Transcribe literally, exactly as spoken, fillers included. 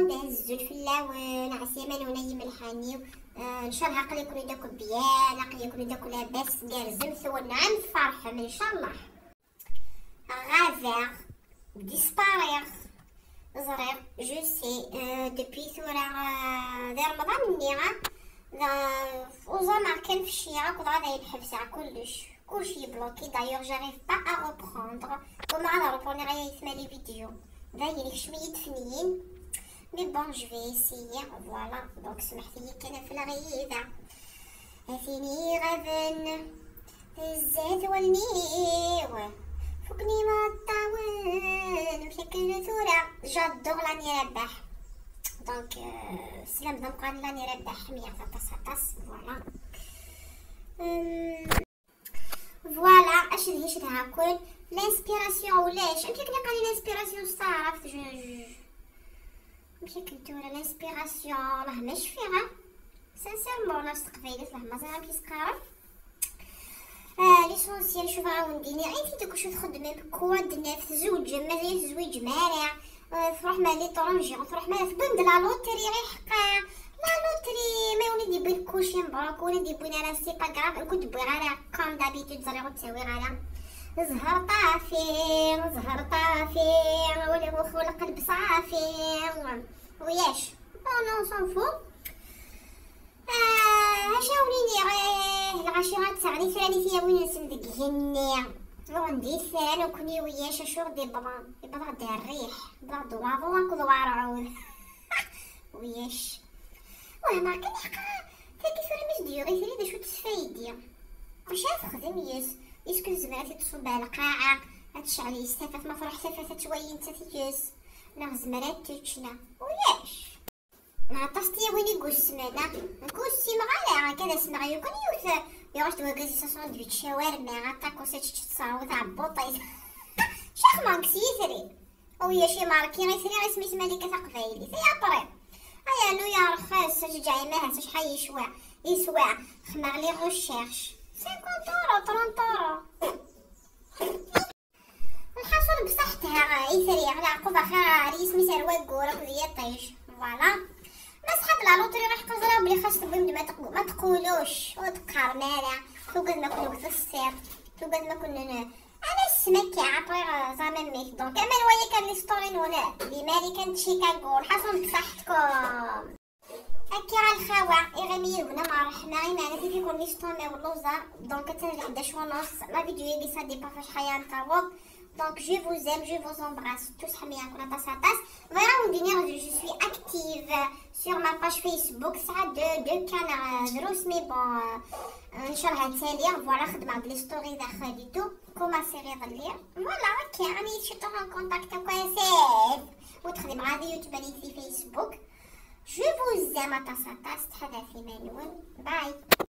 Azul fell-awen, ɛeslama-nwen ay imelḥaniw. Ah, ncallah aql-iken-id akk byan, aql-iken-id akk labas, gerrzem, twenɛem, tferḥem, ncallah. Ɣabeɣ, disparaître, ẓriɣ, je sais, euh, depuis tura, euh, di Remḍan-nni, ah, d, uẓameɣ kan fecciɣ akk, dɣa dayen ḥebseɣ kullec. Kullec yebloki, d'ailleurs, j'arrive pas à reprendre. Comment ad reprendre ay aytma les vidéos? Dayen, ikcem-iyi-d fenyin. Mais bon, je vais essayer, voilà. Donc, smeḥt-iyi kan ɣef lɣida. A tin iɣaben, zdat wallen-iw, fukken imeṭṭawen, amek akken tura. J'adore Lani Rabaḥ. Donc, euh, sslam d ameqqran i Lani Rabaḥ, ḥemmleɣ-t aṭas, aṭas, voilà. Euh, Voilà, acedhi cedhaken. L'inspiration ulac. Amek akken iqal l'inspiration s taɛrabt? Je, je, amek akken tura l'inspiration? Lah ma cfiɣ, ah. Sincèrement, la s teqbaylit, lah ma ẓriɣ amek i s-qqaren. Ah, l'essentiel, cuf ɣa wen-d-iniɣ, ayen tid akk acu txeddmem, quoi de neuf, tzewǧem, mazal ur tezwiǧem ara. Euh, tṛuḥ ma l'étranger, tṛuḥ ma tewwim-d la loterie, ɣer ḥeqqa. La loterie, ma win i d-yewwin kuci, mebṛuk, win i d-yewwin ara, c'est pas grave, nekk ur d-wwiɣ ara, comme d'habitude, ẓriɣ ur ttawiɣ ara. Ẓher ṭafi, ẓher ṭafi, wali ɣuxu lqelb ṣafi. Wiyac? Oh non, on s'en fout. Ah, acu awen-iniɣ, eh, lɣaci ad ttaɣen itran i tyawin-nsen deg igenni. Uɣen di itran, ukni wiyac acu ɣ-d-iwweḍ? Iwweḍ-aɣ-d rriḥ, iwweḍ-aɣ-d waḍu akked waṛɛud. Wiyac. Wehmeɣ kan iḥqa, tagi tura mi s-d-yuɣ itri d acu tesfaydi? Acu ara texdem yes? Est-ce que tezmer ad t-id-tṣubb ar lqaɛa, ad tecɛel yes tafat, ma truḥ tafat ad twali nettat yes? Neɣ tezmer ad tečč, neɣ ulac? Neɣ aṭas tyawin i yusmen, ah? Nekk ur ssineɣ ara, akka d asneɣ yukan yiwet, yuɣ-d wagaz-is asandwich shawarma, aṭakos ad tečč tseɛweḍ tɛebbuṭ-is. Caxma nekk s yitri. Awi-yac imarki itri isem-is Malika Taqbaylit. Ay apri. Ay rnu yerxes, aǧeǧɛim ahat acḥal yecwa, yeswa. Xedmeɣ les recherches. Cinquante euros, trente euros. Lḥaṣun bṣaḥ tha itri, leɛqub axir ar yisem-is ar waggur akked yiṭij. Voilà. Ma sḥab la loterie ɣiḥ ẓriɣ belli xas tewwim-d ma tequ-, ma tequluc, ur teqqarem ara. Tugad ma ken-wwet ṣṣirt, tugad ma ken-, ala ssem akka, après, euh, ẓer memmi-k. Donc, aman waya kan l'histoire-nwen di Marikan d Chicago. Lḥaṣun bṣaḥetkum. Akka a lxawa, iɣimi yid-wen am ṛṛeḥma, imeɛna tifikun n istumaw n luẓa. Donc, attan d ḥdac u nus, la vidéo-agi ça dépend ɣef acḥal ara n-taweḍ. Donc, je vous aime, je vous embrasse tous, ḥemmleɣ-ken aṭas, aṭas. Bɣiɣ ad wen-d-iniɣ, je suis active sur ma page Facebook, tesɛa deux, deux K neɣ drus, mais bon, euh, ncallah ad tali. Voilà, xedmeɣ-d les stories daxel et tout, commencé iḍelli. Voilà, ok, rani ciṭuḥ en contact akk asif. Ur texdem ara di YouTube, rani di Facebook. Je vous aime aṭas, aṭas, ttḥadaret iman-nwen. Bye.